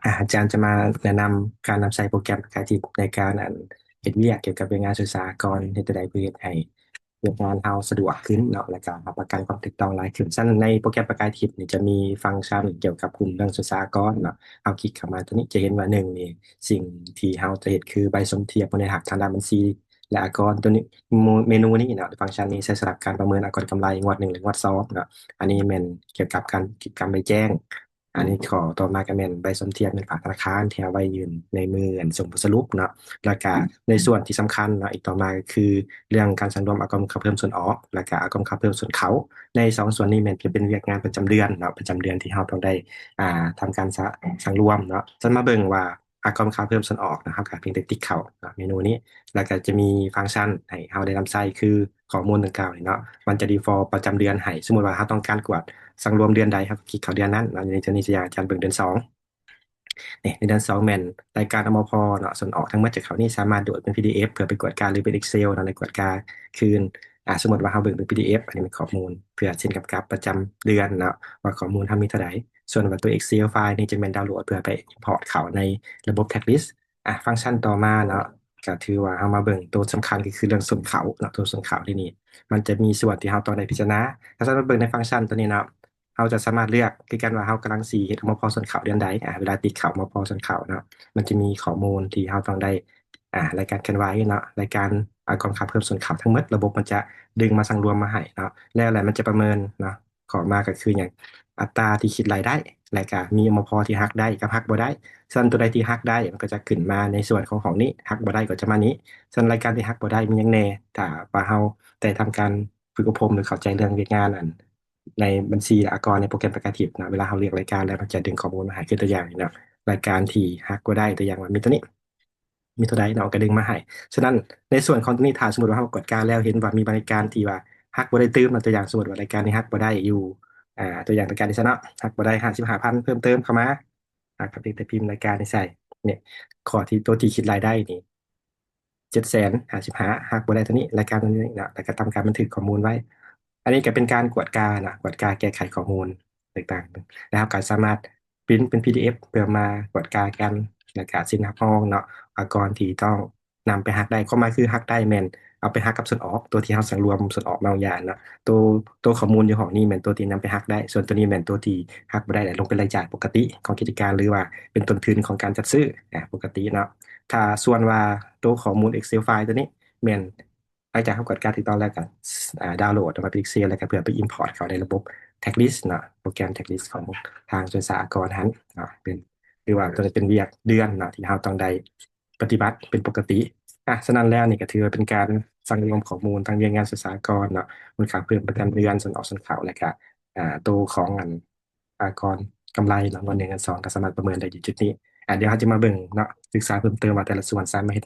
ອາ ອາຈານຈະມາແນະນຳການນຳໃຊ້ໂປຣແກຣມປະການທິບໃນການ ອັນ ເຮັດວຽກກ່ຽວກັບວຽກງານສ່ວນສາອາກອນ ເຮັດຈັ່ງໃດເພື່ອເຮັດໃຫ້ວຽກງານເຮົາສະດວກຂຶ້ນເນາະ ແລ້ວກະຮັບປະກັນຄວາມຖືກຕ້ອງຫຼາຍຂຶ້ນ. ຊັ້ນໃນໂປຣແກຣມປະການທິບນີ້ຈະມີຟັງຊັນກ່ຽວກັບກຸ່ມເລື່ອງສ່ວນສາອາກອນເນາະ. ເຮົາຄລິກເຂົ້າມາຕົວນີ້ ຈະເຫັນວ່າ ໜຶ່ງນີ້ ສິ່ງທີ່ເຮົາຈະເຮັດຄືໃບສົນທຽບ ເພື່ອໃຫ້ຮັບທາງດ້ານບັນຊີ ແລະ ອາກອນ. ຕົວນີ້ ເມນູນີ້ເນາະ ຟັງຊັນນີ້ໃຊ້ສຳລັບການປະເມີນອາກອນກຳໄລງວດໜຶ່ງ ແລະ ງວດສອງເນາະ. ອັນນີ້ແມ່ນກ່ຽວກັບການ ກິດກຳໃບແຈ້ງ. ອັນນີ້ຂໍ້ຕໍ່ມາກໍແມ່ນໃບສົນທຽບເງິນຝາກທະນາຄານທີ່ເອົາໄວ້ຍື່ນໃນມື້ອັນສົ່ງບົດສະຫຼຸບເນາະ. ແລ້ວກະໃນສ່ວນທີ່ສຳຄັນເນາະ ອີກຕໍ່ມາກໍຄືເລື່ອງການສັງລວມອາກອນມູນຄ່າເພີ່ມສ່ວນອອກ ແລ້ວກະອາກອນຄ່າເພີ່ມສ່ວນເຂົ້າ. ໃນສອງສ່ວນນີ້ແມ່ນຈະເປັນວຽກງານປະຈຳເດືອນເນາະ ປະຈຳເດືອນທີ່ເຮົາຕ້ອງໄດ້ ອ່າ ທຳການສະ ສັງລວມເນາະ. ຊັ້ນມາເບິ່ງວ່າ ອາກອນຄ່າເພີ່ມສ່ວນອອກເນາະ ເຮົາກໍພຽງແຕ່ຕິກເຂົ້າເນາະ ເມນູນີ້ ແລ້ວກໍຈະມີຟັງຊັນໃຫ້ເຮົາໄດ້ນຳໃຊ້ ຄືຂໍ້ມູນດັ່ງກ່າວນີ້ເນາະ ມັນຈະ default ປະຈຳເດືອນໃຫ້. ສົມມຸດວ່າເຮົາຕ້ອງການກວດສັງລວມເດືອນໃດ ເຮົາກໍຄລິກເຂົ້າເດືອນນັ້ນເນາະ. ໃນຕົວນີ້ ຕົວຢ່າງອາຈານເບິ່ງເດືອນສອງນີ້ ໃນເດືອນສອງແມ່ນລາຍການ ອມພ ເນາະ ສ່ວນອອກທັງໝົດຈະເຂົ້ານີ້ ສາມາດໂຫຼດເປັນ ພີດີເອັຟ ເພື່ອໄປກວດກາ ຫຼື ເປັນ Excel ເນາະ ໃນກວດກາຄືນ. ອ່າ ສົມມຸດວ່າເຮົາເບິ່ງເປັນ ພີດີເອັຟ ອັນນີ້ແມ່ນຂໍ້ມູນເພື່ອເຊັ່ນກັບ ກັບປະຈຳເດືອນເນາະ ວ່າຂໍ້ມູນເຮົາມີເທົ່າໃດ. ສ່ວນວ່າຕົວ Excel file ນີ້ຈະແມ່ນດາວໂຫຼດເພື່ອໄປ import ເຂົ້າໃນລະບົບ Tax List. ອ່າ ຟັງຊັນຕໍ່ມາເນາະ ກໍຖືວ່າເຮົາມາເບິ່ງໂຕສຳຄັນກໍຄືເລື່ອງຊົນເຂົ້າເນາະ. ໂຕຊົນເຂົ້າທີ່ນີ້ມັນຈະມີສ່ວນທີ່ເຮົາຕ້ອງໄດ້ພິຈາລະນາ. ຖ້າສຳລັບເບິ່ງໃນຟັງຊັນຕົວນີ້ເນາະ ເຮົາຈະສາມາດເລືອກຄືກັນວ່າເຮົາກຳລັງຊິເຮັດ ອມພ ຊົນເຂົ້າເດືອນໃດ. ອ່າ ເວລາຕິກເຂົ້າ ອມພ ຊົນເຂົ້າເນາະ ມັນຈະມີຂໍ້ມູນທີ່ເຮົາຕ້ອງໄດ້ ອ່າ ລາຍການເຄື່ອນໄຫວເນາະ ລາຍການ ອາກອນຄ່າເພີ່ມຊົນເຂົ້າທັງໝົດ ລະບົບມັນຈະດຶງມາສັງລວມມາໃຫ້ເນາະ. ແລ້ວ ແລ້ວມັນຈະປະເມີນເນາະ ຂໍມາກໍຄືຫຍັງ ອັດຕາທີ່ຄິດລາຍໄດ້ ແລະກະມີ ອມພ ທີ່ຫັກໄດ້ກັບຫັກບໍ່ໄດ້. ສ່ວນຕົວໃດທີ່ຫັກໄດ້ ມັນກໍຈະຂຶ້ນມາໃນສ່ວນຂອງຫ້ອງນີ້ ຫັກບໍ່ໄດ້ກໍຈະມານີ້. ສ່ວນລາຍການທີ່ຫັກບໍ່ໄດ້ມີຫຍັງແດ່ ຖ້າວ່າເຮົາໄດ້ທຳການຝຶກອົບຮົມ ຫຼື ເຂົ້າໃຈເລື່ອງວຽກງານ ອັນ ໃນບັນຊີ ແລະ ອາກອນໃນໂປຣແກຣມປະການທິບເນາະ ເວລາເຮົາເລືອກລາຍການແລ້ວ ມັນຈະດຶງຂໍ້ມູນມາໃຫ້ ຄືຕົວຢ່າງນີ້ເນາະ ລາຍການທີ່ຫັກບໍ່ໄດ້ ຕົວຢ່າງວ່າມີຕົວນີ້ ມີເທົ່າໃດເນາະ ກໍດຶງມາໃຫ້. ສະນັ້ນ ໃນສ່ວນຂອງຕົວນີ້ ຖ້າສົມມຸດວ່າເຮົາກວດກາແລ້ວເຫັນວ່າມີລາຍການທີ່ວ່າຫັກບໍ່ໄດ້ຕື່ມເນາະ ຕົວຢ່າງສົມມຸດວ່າລາຍການນີ້ຫັກບໍ່ໄດ້ຢູ່ ອ່າ ຕົວຢ່າງລາຍການນີ້ຊະເນາະ ຫັກບໍ່ໄດ້ຫ້າສິບຫ້າພັນ ເພີ່ມເຕີມເຂົ້າມາ ອ່າ ກໍພຽງແຕ່ພິມລາຍການນີ້ໃສ່ ນີ້ ຂໍ້ທີ່ ຕົວທີ່ຄິດລາຍໄດ້ນີ້ ເຈັດແສນຫ້າສິບຫ້າ ຫັກບໍ່ໄດ້ຕົວນີ້ ລາຍການຕົວນີ້ເນາະ ແລ້ວກໍທຳການບັນທຶກຂໍ້ມູນໄວ້. ອັນນີ້ກໍເປັນການກວດກາເນາະ ກວດກາແກ້ໄຂຂໍ້ມູນຕ່າງໆ ແລ້ວເຮົາກໍສາມາດ print ເປັນ PDF ເພື່ອມາກວດກາກັນ ແລ້ວກະເຊັນຮັບຮອງເນາະ ອາກອນທີ່ຕ້ອງນຳໄປຫັກໄດ້. ຄວາມໝາຍຄືຫັກໄດ້ແມ່ນເອົາໄປຫັກກັບສ່ວນອອກ ຕົວທີ່ເຮົາສັງລວມສ່ວນອອກມາບາງຢ່າງເນາະ ໂຕ ໂຕຂໍ້ມູນຢູ່ຫ້ອງນີ້ແມ່ນໂຕທີ່ນຳໄປຫັກໄດ້ ສ່ວນໂຕນີ້ແມ່ນໂຕທີ່ຫັກບໍ່ໄດ້ ແລະ ລົງເປັນລາຍຈ່າຍປົກກະຕິຂອງກິດຈະການ ຫຼືວ່າເປັນຕົ້ນທຶນຂອງການຈັດຊື້ ອາ ປົກກະຕິເນາະ. ຖ້າສ່ວນວ່າໂຕຂໍ້ມູນ Excel file ຕົວນີ້ແມ່ນ ຫຼັງຈາກເຮົາກວດກາຖືກຕ້ອງແລ້ວກໍ ອ່າ ດາວໂຫຼດອອກມາເປັນ Excel ແລ້ວກໍເພື່ອໄປ import ເຂົ້າໃນລະບົບ Tax List ເນາະ ໂປຣແກຣມ Tax List ຂອງທາງສ່ວນສາອາກອນຫັ້ນເນາະ ເປັນ ຫຼືວ່າຕົວນັ້ນເປັນວຽກເດືອນເນາະ ທີ່ເຮົາຕ້ອງໄດ້ປະຕິບັດເປັນປົກກະຕິ. ອາ ສະນັ້ນແລ້ວນີ້ກໍຖືວ່າເປັນການສັງລວມຂໍ້ມູນທາງວຽກງານສ່ວນສາອາກອນເນາະ ມູນຄ່າເພີ່ມປະຈຳເດືອນ ສ່ວນອອກ ສ່ວນເຂົ້າ ແລ້ວກະ ອ່າ ໂຕຂອງອັນ ອາກອນກຳໄລເນາະ ງວດໜຶ່ງ ງວດສອງ ກໍສາມາດປະເມີນໄດ້ຢູ່ຈຸດນີ້. ອາ ດຽວເຮົາຈະມາເບິ່ງເນາະ ສຶກສາເພີ່ມເຕີມວ່າແຕ່ລະສ່ວນສາມາດເຮັດ